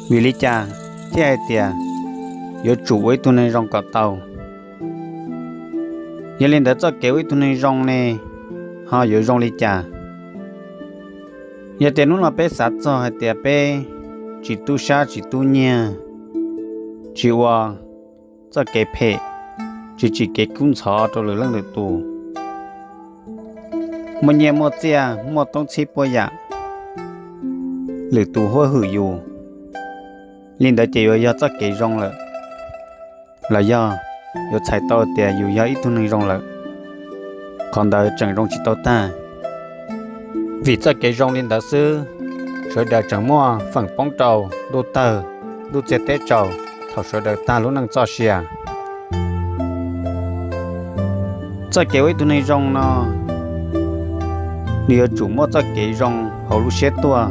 Vim li cas thiaj hais tias yuav tsum ua ib tug neeg zoo kom tau? Yog li ntawd txoj kev ua ib tug neeg zoo ne ho yuav zoo li cas? Yog tias hnub no peb xav txog hais tias peb tsis tub sab tsis tub nyiag, tsis ua txoj kev phem, tsis tsim kev kub ntxhov rau lwm leej lwm tus, muaj nyiaj muaj txiaj muaj toob txhib puab yam, lwm tus huab hwm yus, li ntawd ces yuav yog txoj kev zoo lawm, los yog yuav txhais tau tias yus yog ib tug neeg zoo lawm. Qhov ntawd tseem zoo tsis tau tag. Vim txoj kev zoo li ntawd xwb, sawv daws tseem muaj feem poob rau ntuj tawg ntuj txiag teb tsaus thaum sawv daws tag lub neej txoj sia. Txoj kev ua ib tug neeg zoo no, nws yuav tsum muaj txoj kev zoo hauv lub siab tuaj,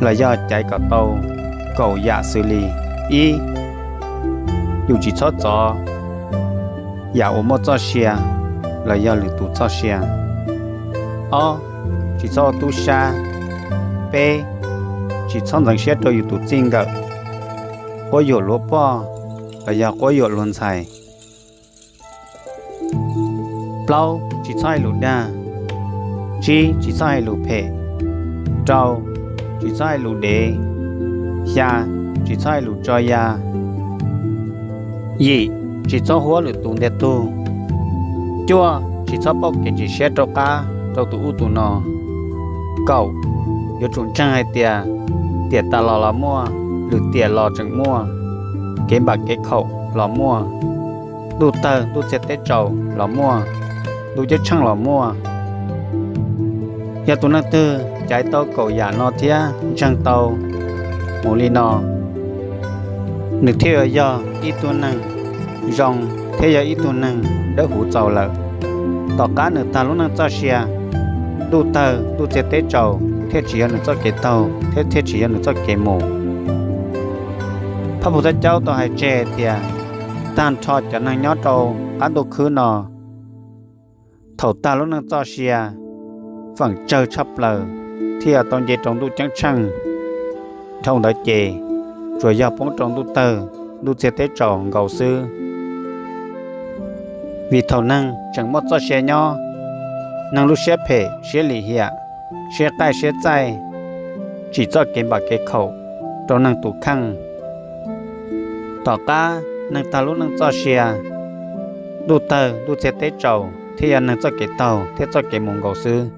los yog caiv kom tau kaum yam xws li: ib, yus tsis txhob txov yam uas muaj txoj sia los yog lwm tus txoj sia. Ob, tsis txhob ua tub sab. Peb, tsis txhob ntxeev siab rau yus tus txij nkawm, quab yuam luag poj los yog quab yuam luag ntxhais. Plaub, tsis txhob hais lus dag. Tsib, tsis txhob hais lus phem. Rau, tsis txhob hais lus dev. Xya, tsis txhob hais lus tso ya. Yim, tsis txhob huab lwm tus ntiag tug. Cuaj, tsis txhob pauj kev tsis siab rau qab rau tus ub tus no. Kaum, yuav tsum ntseeg hais tias tiam tas los los muaj, lwm tiam los tseem muaj, kev npam kev khaum los muaj, ntuj tawg ntuj txiag teb tsaus los muaj, ntuj ceeb tsheej los muaj. Yog tus neeg twg caiv tau kaum yam no thiab ntseeg tau mus li no, nws thiaj yuav yog ib tug neeg zoo thiab yog ib tug neeg dawb huv txaus lawm. Tom qab nws tag lub neej txoj sia, ntuj tawg ntuj txiag teb tsaus thiaj tsis yog nws txoj kev taug thiab thiaj tsis yog nws txoj kev mus. Phaj Pug Thaj Caub tau hais tseg tias tag nrho cov neeg nyob rau qab ntuj khwb no, thaum tag lub neej txoj sia, feem tsawg tshaj plaws thiaj tau nce rau ntuj ceeb tsheej. Dhau ntawd ces tsuas yog poob rau ntuj tawg ntuj txiag teb tsaus nkaus xwb. Vim thaum neeg tseem muaj txoj sia nyob, neeg lub siab phem siab lim hiam, siab qaij siab txaij, tsim txoj kev npam kev khaum rau neeg tus kheej. Tom qab neeg tag lub neej txoj sia, ntuj tawg ntuj txiag teb tsaus thiaj yog neeg txoj kev taug thiab txoj kev mus nkaus xwb.